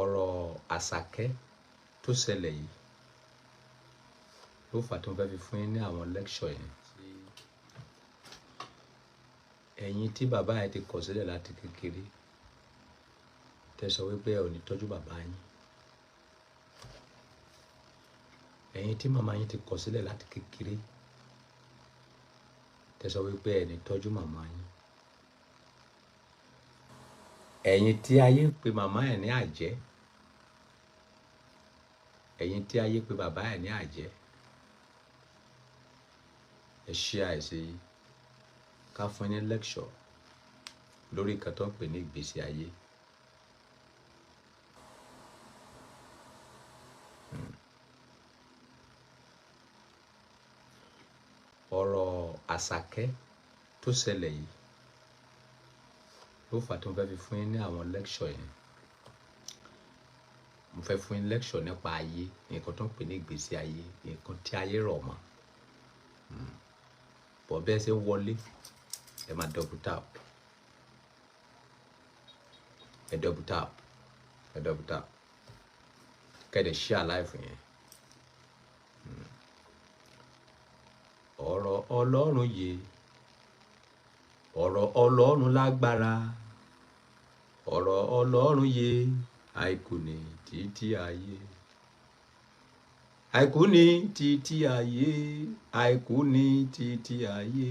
Ọ̀rọ̀ Àṣàkẹ́ tó ṣẹlẹ̀ yìí ló fà tó ń fẹ́ fi fún yín ní àwọn lecture yẹn. Ẹ̀yin tí bàbá yẹn ti kọ̀ sílẹ̀ láti kékeré, tẹ́ sọ wípé ẹ ò ní tọ́jú bàbá yín. Ẹ̀yin tí màmá yín ti kọ̀ sílẹ̀ láti kékeré, tẹ́ sọ wípé ẹ ní tọ́jú màmá yín. Ẹ̀yin tí ayé ń pe màmá ẹ̀ ní àjẹ́. Ẹ̀yin tí ayé pe bàbá ẹ̀ ní àjẹ́. Ẹ ṣe àìsí yìí ká fún yín ní lecture lórí nǹkan tó ń pè ní ìgbésí ayé. Ọ̀rọ̀ Àṣàkẹ́ tó ṣẹlẹ̀ yìí ló fà tó ń fẹ́ fi fún yín ní àwọn lecture yẹn. Mo fẹ́ fún yín lecture nípa ayé, nǹkan tó ń pè ní ìgbésí ayé, nǹkan tí ayé rọ̀ mọ́. Bọ̀ bẹ́ẹ̀ ṣe ń wọlé, ẹ máa double tap. Ẹ double tap. Ẹ double tap. Kẹ́ dẹ̀ share live yẹn. Ọ̀rọ̀ Ọlọ́run yè, ọ̀rọ̀ Ọlọ́run lágbára, ọ̀rọ̀ Ọlọ́run yè, àìkú ni títí ayé. Àìkú ni títí ayé, àìkú ni títí ayé,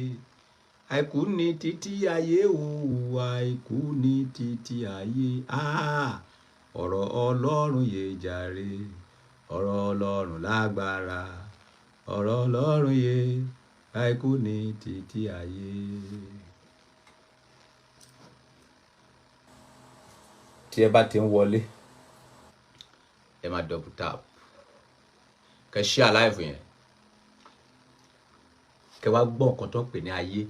àìkú ni títí ayé o, àìkú ni títí ayé. Ah! Ọ̀rọ̀ Ọlọ́run yè jàre, ọ̀rọ̀ Ọlọ́run lágbára, ọ̀rọ̀ Ọlọ́run yè, àìkú ni títí ayé. Tí ẹ bá ti ń wọlé, ẹ máa double tap. Kẹ́ share live yẹn. Kẹ́ wá gbọ́ nǹkan tó ń pè ní ayé.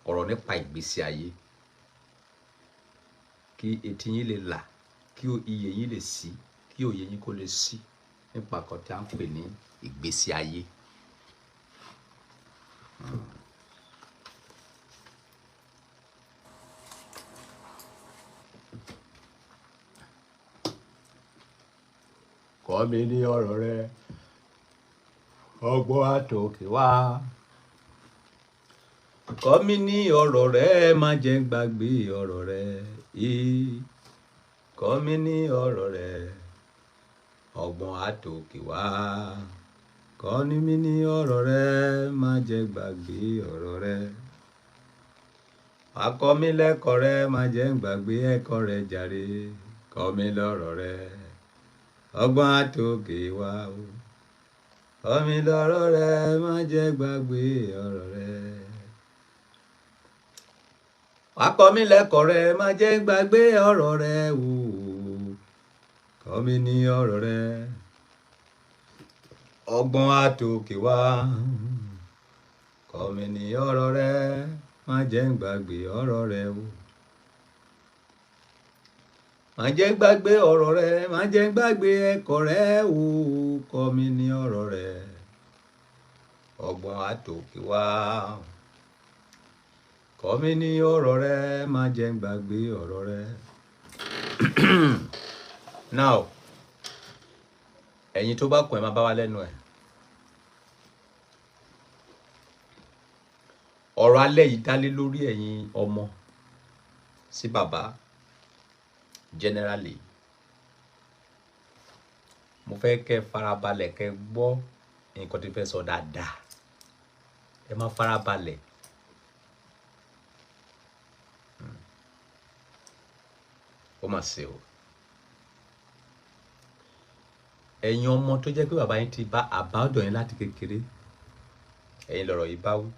Ọ̀rọ̀ nípa ìgbésí ayé. Kí etí yín lè là, kí iyè yín lè ṣí, kí òye yín kó lè ṣí nípa nǹkan tí a ń pè ní ìgbésí ayé. Kọ́ mi ní ọ̀rọ̀ rẹ, ọgbọ́n àtòkè wá. Kọ́ mi ní ọ̀rọ̀ rẹ, má jẹ́ n gbàgbé ọ̀rọ̀ rẹ. Kọ́ mi ní ọ̀rọ̀ rẹ, ọgbọ́n àtòkè wá. Kọ́ mi ní ọ̀rọ̀ rẹ, má jẹ́ gbàgbé ọ̀rọ̀ rẹ. Wá kọ́ mi lẹ́kọ̀ọ́ rẹ, má jẹ́ gbàgbé ẹ̀kọ́ rẹ jàre. Kọ́ mi lọ́rọ̀ rẹ, ọgbọ́n àtòkè wá o. Kọ́ mi lọ́rọ̀ rẹ, má jẹ́ gbàgbé ọ̀rọ̀ rẹ. Wá kọ́ mi lẹ́kọ̀ọ́ rẹ, má jẹ́ gbàgbé ọ̀rọ̀ rẹ o. Kọ́ mi ní ọ̀rọ̀ rẹ, ọgbọ́n àtòkè wá. Kọ́ mi ní ọ̀rọ̀ rẹ, má jẹ́ gbàgbé ọ̀rọ̀ rẹ o. Má jẹ́ gbàgbé ọ̀rọ̀ rẹ, má jẹ́ gbàgbé ẹ̀kọ́ rẹ o. Kọ́ mi ní ọ̀rọ̀ rẹ, ọgbọ́n àtòkè wá. Kọ́ mi ní ọ̀rọ̀ rẹ, má jẹ́ gbàgbé ọ̀rọ̀ rẹ. Now, ẹ̀yin tó bá kàn ẹ́ máa bá wa lẹ́nu ẹ̀. Ọ̀rọ̀ alẹ́ yìí dálé lórí ẹ̀yin ọmọ sí bàbá generally. Mo fẹ́ kẹ́ farabalẹ̀ kẹ́ gbọ́ nǹkan tí fẹ́ sọ dáadáa. Ẹ má farabalẹ̀. Ó mà ṣe o. Ẹ̀yin ọmọ tó jẹ́ pé bàbá yín ti bá àbádọ̀ yín láti kékeré, ẹ̀yin lọ̀rọ̀ yìí bá wí.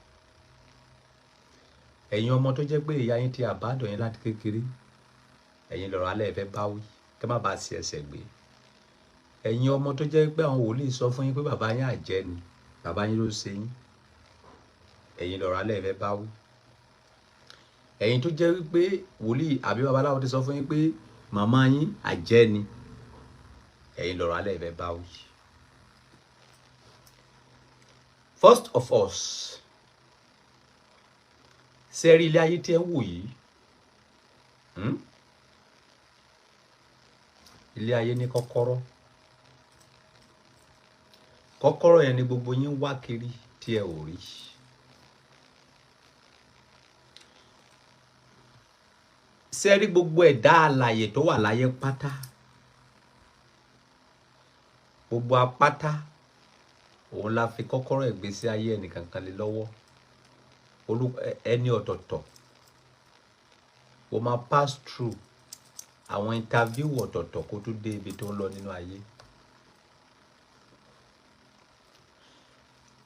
Ẹ̀yin ọmọ tó jẹ́ pé ìyá yín ti àbádọ̀ yín láti kékeré, ẹ̀yin lọ̀rọ̀ alẹ́ fẹ́ bá wí, kẹ́ má bàa ṣe ẹsẹ̀ gbé. Ẹ̀yin ọmọ tó jẹ́ pé àwọn wòlíì sọ fún yín pé bàbá yín àjẹ́ ni, bàbá yín ló ṣe yín, ẹ̀yin lọ̀rọ̀ alẹ́ fẹ́ bá wí. Ẹ̀yin tó jẹ́ wípé wòlíì àbí babaláwo ti sọ fún yín pé màmá yín àjẹ́ ni, ẹ̀yin lọ̀rọ̀ alẹ́ fẹ́ bá wí. First of all, ṣé rí ilé ayé tí ẹ ń wò yìí? Ilé ayé ní kọ́kọ́rọ́. Kọ́kọ́rọ́ yẹn ni gbogbo yín wá kiri tí ẹ ò rí. Ṣé rí gbogbo ẹ̀dá alààyè tó wà láyé pátá, gbogbo apátá òun la fi kọ́kọ́rọ́ ìgbésí ayé ẹnìkankan lé lọ́wọ́. Ẹni ọ̀tọ̀ọ̀tọ̀ o máa pass through àwọn interview ọ̀tọ̀ọ̀tọ̀ kó tó dé ibi tó ń lọ nínú ayé.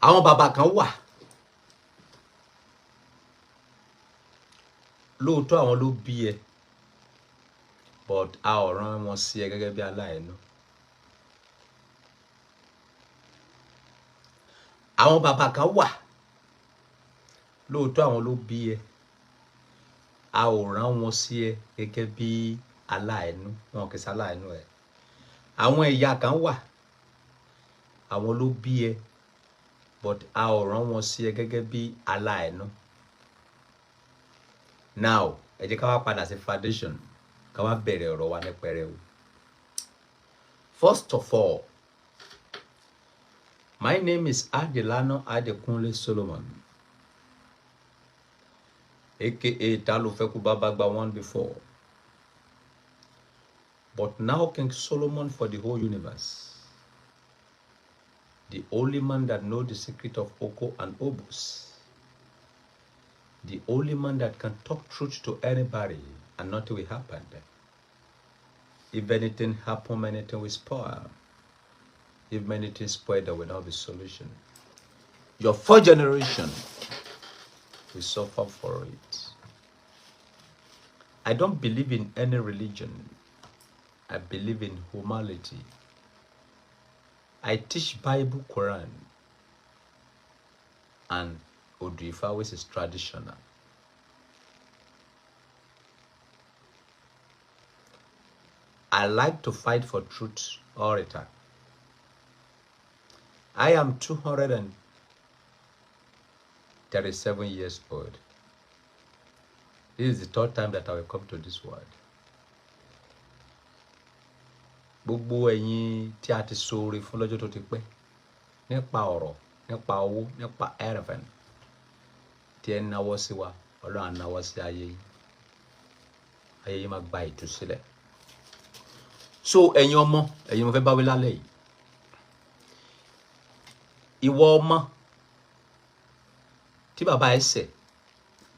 Àwọn bàbá kan wà, lóòótọ́ àwọn ló bí ẹ, but a ò rán wọn sí ẹ gẹ́gẹ́ bí aláìánú. Àwọn bàbá kan wà, lóòótọ́ àwọn ló bí ẹ, a ò rán wọn sí ẹ gẹ́gẹ́ bí aláìánú, wọn kì í ṣaláìánú ẹ. Àwọn ìyá kan wà, àwọn ló bí ẹ, but a ò rán wọn sí ẹ gẹ́gẹ́ bí aláìánú. Now, ẹ jẹ́ ká wá padà sí foundation, ká wá bẹ̀rẹ̀ ọ̀rọ̀ wa ní pẹrẹu. First of all, my name is Adelana Adekunle Solomon, aka Talofeku Babagba one before, but now King Solomon for the whole universe, the only man that knows the secret of Oko and Obus, the only man that can talk truth to anybody and nothing will happen. If anything happen, anything will spoil. If many things spoil, there will not be solution. Your fourth generation will suffer for it. I don't believe in any religion. I believe in humanity. I teach Bible, Quran, and Odu Ifa, which is traditional. I like to fight for truth all the time. I am 237 years old. This is the third time that I will come to this world. Gbogbo ẹ̀yin tí a ti ṣoore fún lọ́jọ́ tó ti pẹ́, nípa ọ̀rọ̀, nípa owó, nípa everything, tí ẹ náwó sí wa, Ọlọ́run á náwó sí ayé yín. Ayé yín máa gba ìtúsílẹ̀. So ẹ̀yin ọmọ, ẹ̀yin mo fẹ́ bá wí lálẹ́ yìí. Ìwọ ọmọ tí bàbá ẹ ṣẹ̀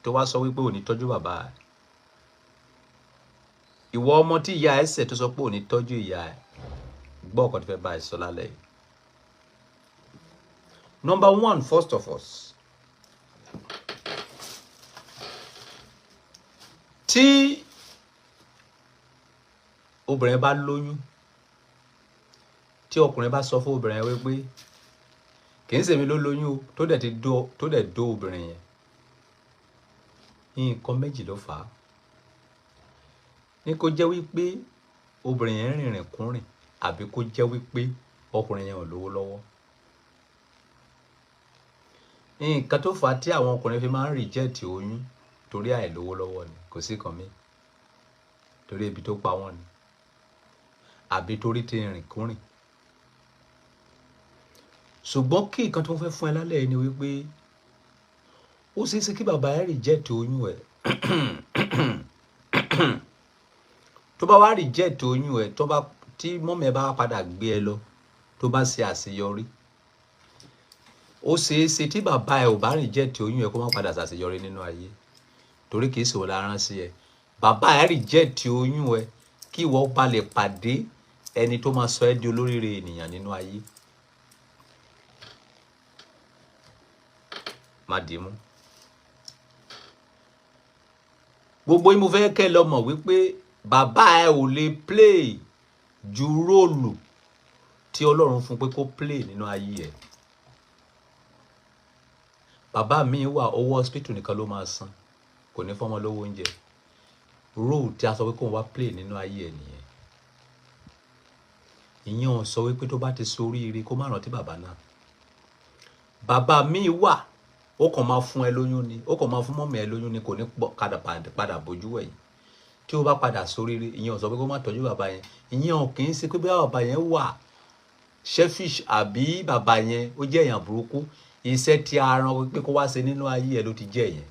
tó wá sọ wípé ò ní tọ́jú bàbá ẹ. Ìwọ ọmọ tí ìyá ẹ ṣẹ̀ tó sọ pé ò ní tọ́jú ìyá ẹ. Gbọ́ ọ̀kan tó fẹ́ bá ẹ sọ lálẹ́ yìí. Number one, first of all, tí obìnrin bá lóyún, tí ọkùnrin bá sọ fún obìnrin wípé kì í ṣèmi ló lóyún o, tó dẹ̀ dó obìnrin yẹn, nǹkan méjì ló fà á. Ní kó jẹ́ wípé obìnrin yẹn rìnrìn kúnrìn, àbí kó jẹ́ wípé ọkùnrin yẹn ò lówó lọ́wọ́. Nǹkan tó fà á tí àwọn ọkùnrin fi máa ń reject oyún torí àìlówó lọ́wọ́ ni, kò sí kan mí, torí ibi tó pa wọ́n ni, àbí torí ti rìn kúnrìn. Ṣùgbọ́n kí nǹkan tó fẹ́ fún ẹ lálẹ́ yìí ni wípé ó ṣeé ṣe kí bàbá ẹ reject oyún ẹ. Tó bá wá reject oyún ẹ, tó bá tí mọ́mí ẹ bá padà gbé ẹ lọ, tó bá ṣe àṣeyọrí, ó ṣeé ṣe tí bàbá ẹ ò bá reject oyún ẹ kó má padà ṣàṣeyọrí nínú ayé, torí kìí ṣòwò la rán sí ẹ. Bàbá ẹ reject oyún ẹ kí ìwọ bá lè pàdé ẹni tó máa sọ ẹ́ di olóríire ènìyàn nínú ayé. Má dì í mú. Gbogbo yín mo fẹ́ kẹ́ lọ mọ̀ wípé bàbá ẹ ò lè play ju róòlù tí Ọlọ́run fún pé kó play nínú ayé ẹ. Bàbá mi wà, owó hospital nìkan ló máa san, kò ní fọ́mọ lówó oúnjẹ. Róòlù tí a sọ pé kóun wá play nínú ayé ẹ nìyẹn. Ìyẹn ò sọ wípé tó bá ti soríire kó má rántí bàbá náà. Bàbá mi wà, ó kàn máa fún ẹ lóyún ni, ó kàn máa fún mọ́mì ẹ lóyún ni, kò ní padà bójú ẹ̀yìn. Tí ó bá padà sóríire, ìyẹn ò sọ pé kó má tọ́jú bàbá yẹn. Ìyẹn ò kì í ṣe pé bí bàbá yẹn wà selfish àbí bàbá yẹn ó jẹ́ èèyàn burúkú. Iṣẹ́ tí a rán pé kó wá ṣe nínú ayé ẹ̀ ló ti jẹ́ yẹn.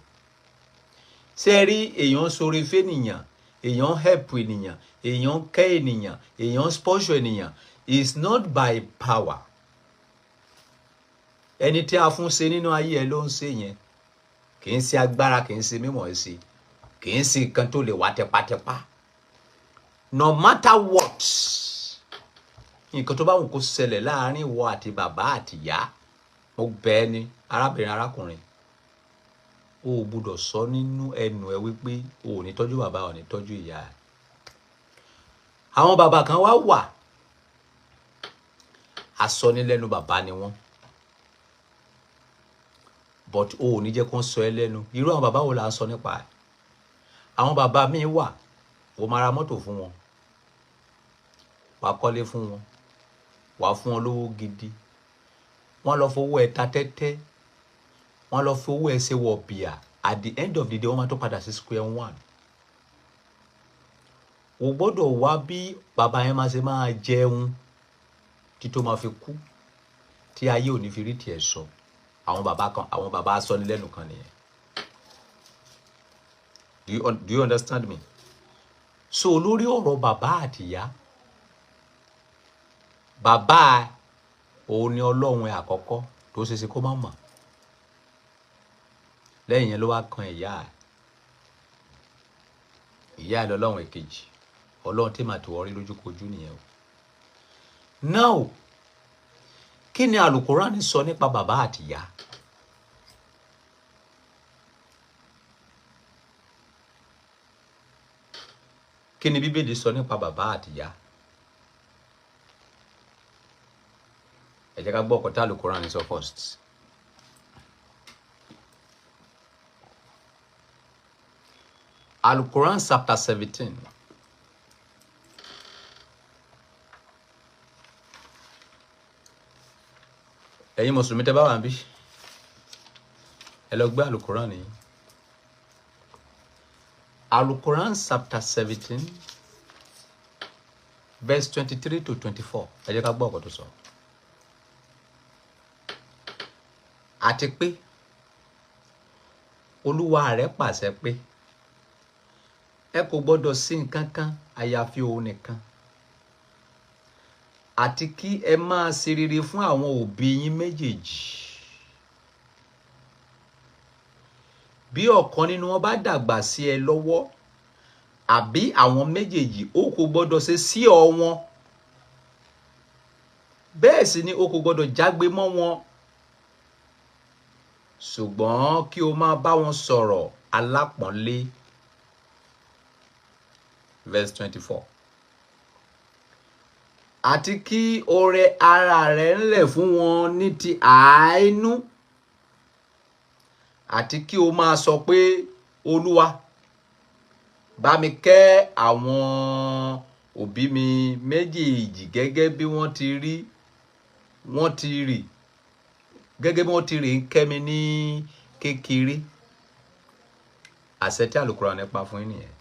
Ṣé ẹ rí, èèyàn sóore fẹ́nìyàn, èèyàn help ènìyàn, èèyàn kẹ́ ènìyàn, èèyàn sponsor ènìyàn, is not by power. Ẹni tí a fún ṣe nínú ayé ẹ ló ń ṣe yẹn. Kì í ṣe agbára, kì í ṣe mímọ̀ ẹ́ ṣe, kì í ṣe nǹkan tó lè wá tẹpátẹpá. No matter what, nǹkan tó bá wù kó ṣẹlẹ̀ láàrin ìwọ àti bàbá àti ìyá, mo bẹ̀ ẹ́ ni, arábìnrin, arákùnrin, o ò gbúdọ̀ sọ nínú ẹnu ẹ wípé o ò ní tọ́jú bàbá, ò ní tọ́jú ìyá ẹ. Àwọn bàbá kan wá wà, asọnilẹ́nu bàbá ni wọ́n, but o ò ní jẹ́ kó ń sọ ẹ́ lẹ́nu. Irú àwọn bàbá wo là ń sọ nípa ẹ̀? Àwọn bàbá míì wà, o máa ra mọ́tò fún wọn, wàá kọ́lé fún wọn, wàá fún wọn lówó gidi, wọ́n lọ fowó ẹ̀ ta tẹ́tẹ́, wọ́n lọ fowó ẹ̀ ṣe wọ̀bìà. At the end of the day, wọ́n máa tó padà sí square one. O gbọ́dọ̀ wá bí bàbá yẹn máa ṣe máa jẹun tí tó máa fi kú, tí ayé ò ní fi rí tiẹ̀ sọ. Àwọn bàbá kan, àwọn bàbá asọ́nilẹ́nu kan nìyẹn. Do you understand me? So lórí ọ̀rọ̀ bàbá àtìyá, bàbá òun ni Ọlọ́run ẹ̀ àkọ́kọ́ tó ṣe ṣe kó má mọ̀. Lẹ́yìn yẹn ló wá kan ìyá ẹ̀. Ìyá ẹ̀ lọ́lọ́run èkejì, Ọlọ́run tí màá tó wọrí lójúkojú nìyẹn o. Now, kí ni Àlùkùránì sọ nípa bàbá àtìyá? Kí ni Bíbélì sọ nípa bàbá àtìyá? Ẹ jẹ́ ká gbọ́ ọ̀kọ̀ tí Àlùkùránì sọ first. Al-Quran chapter 17. Ẹ̀yin Mùsùlùmí tẹ́ bá wà níbí, ẹ lọ gbé Al-Quran yìí. Al-Quran chapter 17 verse 23 to 24. Ẹ jẹ́ ká gbọ́ ọ̀kọ̀ tó sọ. Àti pé Olúwa rẹ̀ pàṣẹ pé ẹ kò gbọ́dọ̀ sí nǹkan kan àyàfi òun nìkan, àti kí ẹ máa ṣe rere fún àwọn òbí yín méjèèjì. Bí ọ̀kan nínú wọn bá dàgbà sí ẹ lọ́wọ́ àbí àwọn méjèèjì, o kò gbọ́dọ̀ ṣe sí ọ wọn, bẹ́ẹ̀ sì ni o kò gbọ́dọ̀ jágbe mọ́ wọn, ṣùgbọ́n kí o máa bá wọn sọ̀rọ̀ alápọ̀nlé. Verse 24. Àti kí o rẹ ara rẹ ńlẹ̀ fún wọn ní ti àánú, àti kí o máa sọ pé, "Olúwa, bá mi kẹ́ àwọn òbí mi méjèèjì gẹ́gẹ́ bí wọ́n ti rí gẹ́gẹ́ bí wọ́n ti rí ń kẹ́ mi ní kékeré." Àṣẹ tí Àlùkùránì pa fún yín nìyẹn.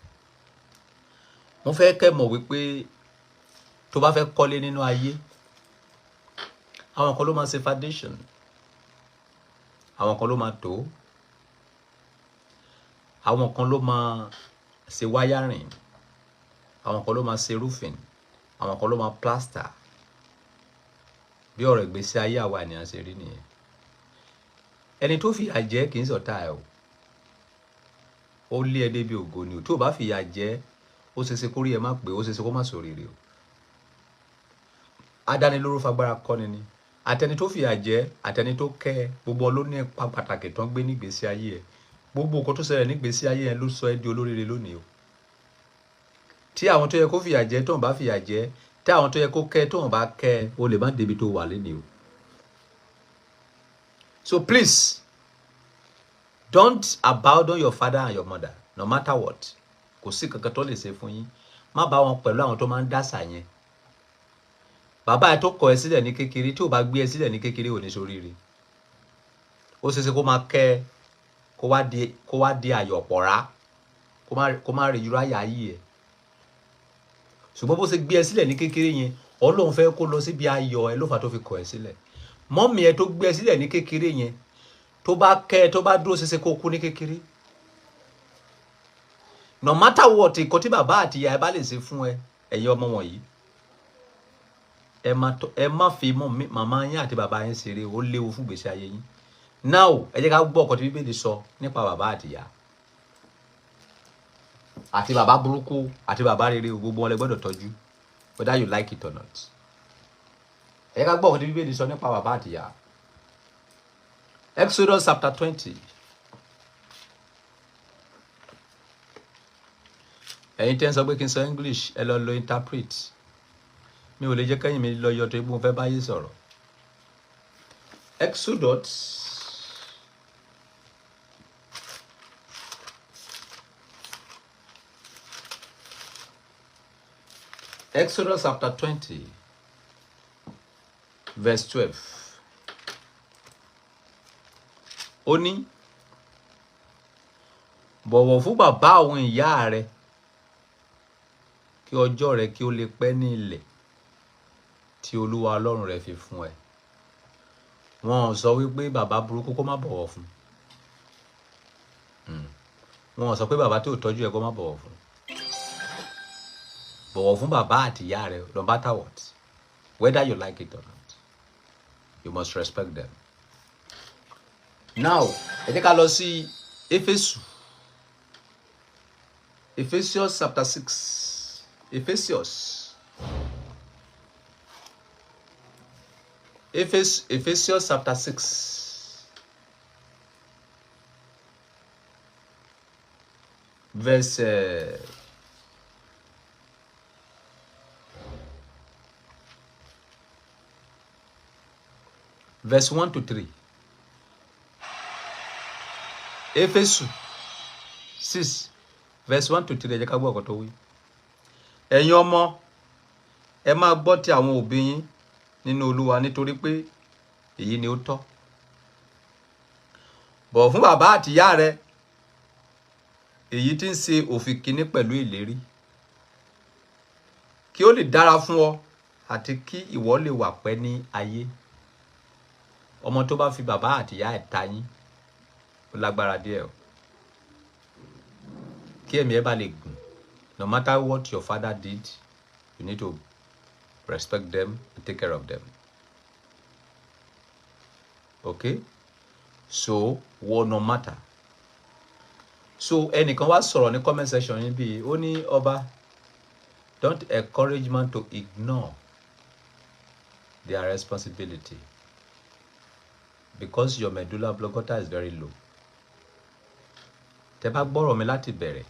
Mo fẹ́ kẹ́ mọ̀ wípé tó bá fẹ́ kọ́lé nínú ayé, àwọn kan ló máa ṣe foundation, àwọn kan ló máa tó, àwọn kan ló máa ṣe wiring, àwọn kan ló máa ṣe roofing, àwọn kan ló máa plaster. Bí ọ̀rọ̀ ìgbésí ayé àwa ènìyàn ṣe rí nìyẹn. Ẹni tó fìyà jẹ kì í ṣọ̀tá ẹ o. Ó lé ẹ débi ògo ni o. Tó o bá fìyà jẹ, ó ṣeéṣe kó rí ẹ má pé, ó ṣeéṣe kó má ṣoríire o. Adánilóró fagbára kọ́ni ni. Àtẹni tó fìyà jẹ, àtẹni tó kẹ́ ẹ, gbogbo wọn ló ní ipa pàtàkì tó ń gbé nígbésí ayé ẹ. Gbogbo nǹkan tó ṣẹlẹ̀ nígbésí ayé ẹ ló sọ ẹ́ di olóríire lónìí o. Tí àwọn tó yẹ kó fìyà jẹ tó ń bá fìyà jẹ, tí àwọn tó yẹ kó kẹ́ tó ń bá kẹ́, o lè má débi tó wà lénìí o. So please, don't abandon your father and your mother, no matter what. Kò sí kankan tó lè ṣe fún yín. Má bá wọn pẹ̀lú àwọn tó máa ń dásà yẹn. Bàbá ẹ tó kọ̀ ẹ́ sílẹ̀ ní kékeré, tí ò bá gbé ẹ sílẹ̀ ní kékeré, ò ní ṣoríire. Ó ṣeé ṣe kó máa kẹ́ ẹ, kó wá di àyọ̀pọ̀rá, kó Kó má rí Uriah ayé ẹ. Ṣùgbọ́n bó ṣe gbé ẹ sílẹ̀ ní kékeré yẹn, Ọlọ́run fẹ́ kó lọ síbi ayọ̀ ẹ ló fà tó fi kọ̀ ẹ sílẹ̀. Mummy ẹ tó gbé ẹ sílẹ̀ ní kékeré yẹn, tó bá kẹ́ ẹ, tó bá dúró ṣinṣin, kó kú ní kékeré. No matter what nǹkan tí bàbá àti ìyá ẹ bá lè ṣe fún ẹ, ẹ̀yin ọmọ wọ̀nyí, ẹ má fi màmá yín àti bàbá yín ṣeré. Ó léwu fún gbèsè ayé yín. Now, ẹ jẹ́ ká gbọ́ ọ̀kan tí Bíbélì sọ nípa bàbá àti ìyá, àti bàbá burúkú àti bàbá rere. Gbogbo wọn lẹ gbọ́dọ̀ tọ́jú, whether you like it or not. Ẹ jẹ́ ká gbọ́ ọ̀kan tí Bíbélì sọ nípa bàbá àti ìyá. Exodus chapter 20. Ẹ̀yin tẹ́ ń sọ pé kí n sọ English, ẹ lọ lo interpret. Mi ò lè jẹ́ kẹ́yìn mi lọ yọ tó mo fẹ́ báyé sọ̀rọ̀. Exodus chapter 20 verse 12. Ó ní, "Bọ̀wọ̀ fún bàbá òun ìyá rẹ, kí ọjọ́ rẹ kí ó lè pẹ́ ní ilẹ̀ tí Olúwa Ọlọ́run rẹ fi fún ẹ." Wọn ò sọ wípé bàbá burúkú kó má bọ̀wọ̀ fún. Wọn ò sọ pé bàbá tí ò tọ́jú ẹ kó má bọ̀wọ̀ fún. Bọ̀wọ̀ fún bàbá àti ìyá rẹ, no matter what, whether you like it or not, you must respect them. Now, ẹ jẹ́ ká lọ sí Éfésù, Ephesians chapter 6. Ephesians chapter 6 verse 1 to 3. Éfésù 6 verse 1 to 3. Ẹ jẹ́ ká gbọ́ ọ̀kan tó wí. "Ẹ̀yin ọmọ, ẹ máa gbọ́ ti àwọn òbí yín nínú Olúwa, nítorí pé èyí ni ó tọ́. Bọ̀wọ̀ fún bàbá àti ìyá rẹ, èyí tí ń ṣe òfin kìíní pẹ̀lú ìlérí, kí ó lè dára fún ọ àti kí ìwọ lè wà pẹ́ ní ayé." Ọmọ tó bá fi bàbá àti ìyá ẹ̀ ta yín, ó lágbára díẹ̀ o. Kí ẹ̀mí ẹ bá lè gùn, no matter what your father did, you need to respect them and take care of them, okay? So wọ́n, no matter. So ẹnìkan wá sọ̀rọ̀ ní comment section yín bíi, ó ní, "Ọba, don't encourage man to ignore their responsibility because your medulla oblongata is very low." Tẹ́ bá gbọ́rọ̀ mi láti bẹ̀rẹ̀,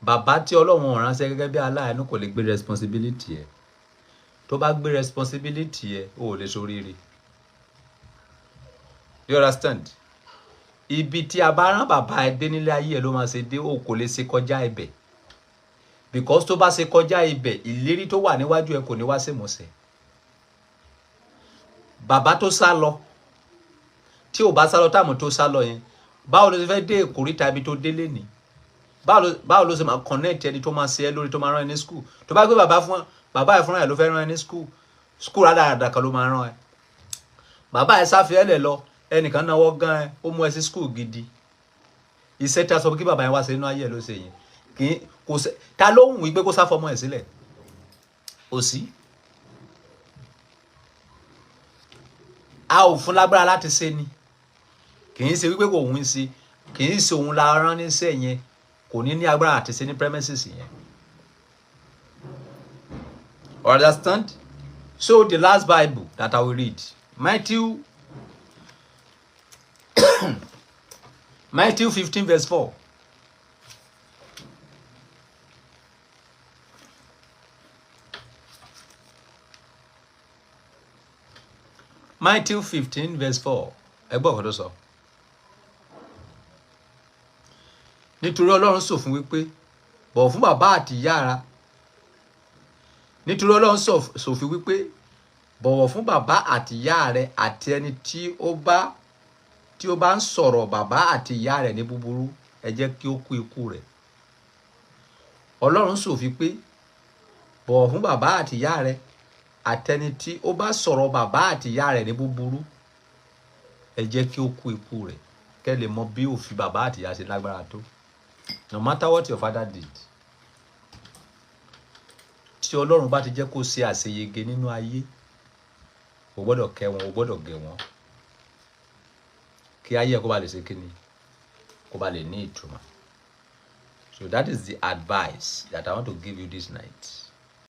bàbá tí Ọlọ́run ránṣẹ́ gẹ́gẹ́ bí aláàánú kò lè gbé responsibility ẹ̀. Tó bá gbé responsibility ẹ̀, o ò lè ṣoríire. You understand? Ibi tí a bá rán bàbá ẹ dé nílé ayé ẹ ló máa ṣe dé. O kò lè ṣe kọjá ibẹ̀, because tó bá ṣe kọjá ibẹ̀, ìlérí tó wà níwájú ẹ kò ní wá sí ìmúṣẹ. Bàbá tó sá lọ, tí ò bá sá lọ táàmù tó sá lọ yẹn, báwo ló ṣe fẹ́ dé ìkóríta ibi tó délé ní? Báwo ló ṣe máa connect ẹni tó máa ṣe ẹ lórí, tó máa rán ẹ ní school? Tó bá gbé bàbá fún bàbá ẹ fúnra ẹ ló fẹ́ rán ẹ ní school, school rádaràdà kan ló máa rán ẹ. Bàbá ẹ sáfì ẹ lẹ lọ, ẹnìkan náwó gan ẹ, ó mú ẹ sí school gidi. Iṣẹ́ tí a sọ pé kí bàbá yẹn wá ṣe nínú ayé ẹ ló ṣe yẹn. Kì í kò sẹ ta ló ń wí pé kó sá fọmọ ẹ sílẹ̀? Kò sí. A ò fún lágbára láti ṣe ni. Kì í ṣe wípé kò ń ṣe, kì í ṣe òun la rán níṣẹ́ yẹn. Kò ní ní agbára àti ṣe ní premises yẹn. Understand? So the last Bible that I will read, Matthew 15 verse 4. Matthew 15 verse 4. Ẹ gbọ́ ọ̀kan tó sọ. "Nítorí Ọlọ́run ṣòfin wípé, bọ̀wọ̀ fún bàbá àti ìyá ara. Nítorí Ọlọ́run ṣòfin wípé, bọ̀wọ̀ fún bàbá àti ìyá rẹ, àti ẹni tí ó bá ń sọ̀rọ̀ bàbá àti ìyá rẹ̀ ní búburú, Ẹ jẹ́ kí ó kú ikú rẹ̀. Ọlọ́run ṣòfin pé bọ̀wọ̀ fún bàbá àti ìyá rẹ, àtẹni tí ó bá sọ̀rọ̀ bàbá àti ìyá rẹ̀ ní búburú, ẹ jẹ́ kí ó kú ikú rẹ̀. Kẹ́ lè mọ bí òfin bàbá àti ìyá ṣe lágbára tó. No matter what your father did, tí Ọlọ́run bá ti jẹ́ kó ṣe àṣeyege nínú ayé, o gbọ́dọ̀ kẹ́ wọn, o gbọ́dọ̀ gẹ̀ wọ́n, kí ayé ẹ kó ba lè ṣe kíni, kó ba lè ní ìtumọ̀. So that is the advice that I want to give you this night.